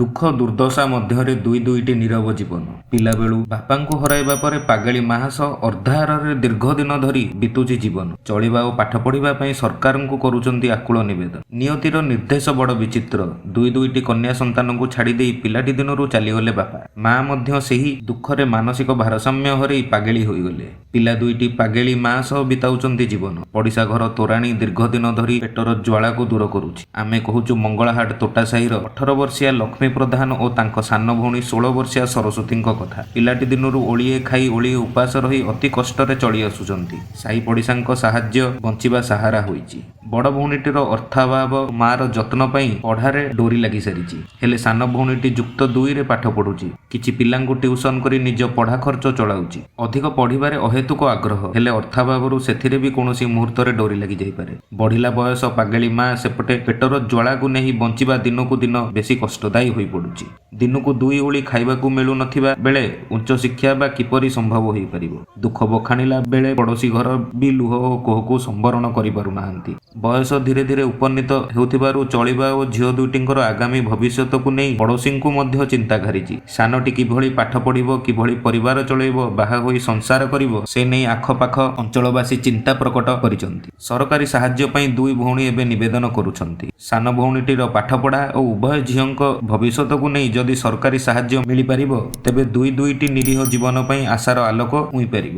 ଦୁଃଖ ଦୁର୍ଦ୍ଦଶା ମଧ୍ୟରେ ଦୁଇ ଦୁଇଟି ନୀରବ ଜୀବନ। ପିଲାବେଳୁ ବାପାଙ୍କୁ ହରାଇବା ପରେ ପାଗେଳି ମା ସହ ଅର୍ଦ୍ଧାହାରରେ ଦୀର୍ଘ ଦିନ ଧରି ବିତୁଛି ଜୀବନ। ଚଳିବା ଓ ପାଠ ପଢ଼ିବା ପାଇଁ ସରକାରଙ୍କୁ କରୁଛନ୍ତି ଆକୁଳ ନିବେଦନ। ନିୟତିର ନିର୍ଦ୍ଦେଶ ବଡ଼ ବିଚିତ୍ର। ଦୁଇ ଦୁଇଟି କନ୍ୟା ସନ୍ତାନଙ୍କୁ ଛାଡ଼ି ଦେଇ ପିଲାଟି ଦିନରୁ ଚାଲିଗଲେ ବାପା। ମା ମଧ୍ୟ ସେହି ଦୁଃଖରେ ମାନସିକ ଭାରସାମ୍ୟ ହରେଇ ପାଗେଳି ହୋଇଗଲେ। ପିଲା ଦୁଇଟି ପାଗେଳି ମା ସହ ବିତାଉଛନ୍ତି ଜୀବନ। ପଡ଼ିଶା ଘର ତୋରାଣି ଦୀର୍ଘ ଦିନ ଧରି ପେଟର ଜ୍ୱାଳାକୁ ଦୂର କରୁଛି। ଆମେ କହୁଛୁ ମଙ୍ଗଳାହାଟ ତୋଟାସାହିର 18 ବର୍ଷିୟା ଲକ୍ଷ୍ମୀ ପ୍ରଧାନ ଓ ତାଙ୍କ ସାନ ଭଉଣୀ 16 ବର୍ଷିୟା ସରସ୍ୱତୀଙ୍କ କଥା। ପିଲାଟି ଦିନରୁ ଓଳିଏ ଖାଇ ଓଳିଏ ଉପାସ ରହି ଅତି କଷ୍ଟରେ ଚଳି ଆସୁଛନ୍ତି। ସାହି ପଡ଼ିଶାଙ୍କ ସାହାଯ୍ୟ ବଞ୍ଚିବା ସାହାରା ହୋଇଛି। ବଡ଼ ଭଉଣୀଟିର ଅର୍ଥାଭାବ ଓ ମା'ର ଯତ୍ନ ପାଇଁ ପଢ଼ାରେ ଡୋରି ଲାଗିସାରିଛି। ହେଲେ ସାନ ଭଉଣୀଟି ଯୁକ୍ତ ଦୁଇରେ ପାଠ ପଢ଼ୁଛି। କିଛି ପିଲାଙ୍କୁ ଟ୍ୟୁସନ କରି ନିଜ ପଢ଼ା ଖର୍ଚ୍ଚ ଚଳାଉଛି। ଅଧିକ ପଢ଼ିବାରେ ଅହେତୁକ ଆଗ୍ରହ, ହେଲେ ଅର୍ଥାଭାବରୁ ସେଥିରେ ବି କୌଣସି ମୁହୂର୍ତ୍ତରେ ଡୋରି ଲାଗିଯାଇପାରେ। ବଢ଼ିଲା ବୟସ, ପାଗେଳି ମା, ସେପଟେ ପେଟର ଜ୍ୱାଳାକୁ ନେଇ ବଞ୍ଚିବା ଦିନକୁ ଦିନ ବେଶୀ କଷ୍ଟଦାୟୀ ହୋଇପଡ଼ୁଛି। ଦିନକୁ ଦୁଇ ଓଳି ଖାଇବାକୁ ମିଳୁନଥିବା ବେଳେ ଉଚ୍ଚଶିକ୍ଷା ବା କିପରି ସମ୍ଭବ ହୋଇପାରିବ? ଦୁଃଖ ବଖାଣିଲା ବେଳେ ପଡ଼ୋଶୀ ଘର ବି ଲୁହ ଓ କୋହକୁ ସମ୍ବରଣ କରିପାରୁନାହାନ୍ତି। ବୟସ ଧୀରେ ଧୀରେ ଉପନୀତ ହେଉଥିବାରୁ ଚଳିବା ଓ ଝିଅ ଦୁଇଟିଙ୍କର ଆଗାମୀ ଭବିଷ୍ୟତକୁ ନେଇ ପଡ଼ୋଶୀଙ୍କୁ ମଧ୍ୟ ଚିନ୍ତା ଘାରିଛି। ସାନଟି କିଭଳି ପାଠ ପଢ଼ିବ, କିଭଳି ପରିବାର ଚଳାଇବ, ବାହା ହୋଇ ସଂସାର କରିବ, ସେ ନେଇ ଆଖପାଖ ଅଞ୍ଚଳବାସୀ ଚିନ୍ତା ପ୍ରକଟ କରିଛନ୍ତି। ସରକାରୀ ସାହାଯ୍ୟ ପାଇଁ ଦୁଇ ଭଉଣୀ ଏବେ ନିବେଦନ କରୁଛନ୍ତି। ସାନ ଭଉଣୀଟିର ପାଠପଢ଼ା ଓ ଉଭୟ ଝିଅଙ୍କ ଭବିଷ୍ୟତକୁ ନେଇ ଯଦି ସରକାରୀ ସାହାଯ୍ୟ ମିଳିପାରିବ, ତେବେ ଦୁଇ ଦୁଇଟି ନିରୀହ ଜୀବନ ପାଇଁ ଆଶାର ଆଲୋକ ଉଇଁପାରିବ।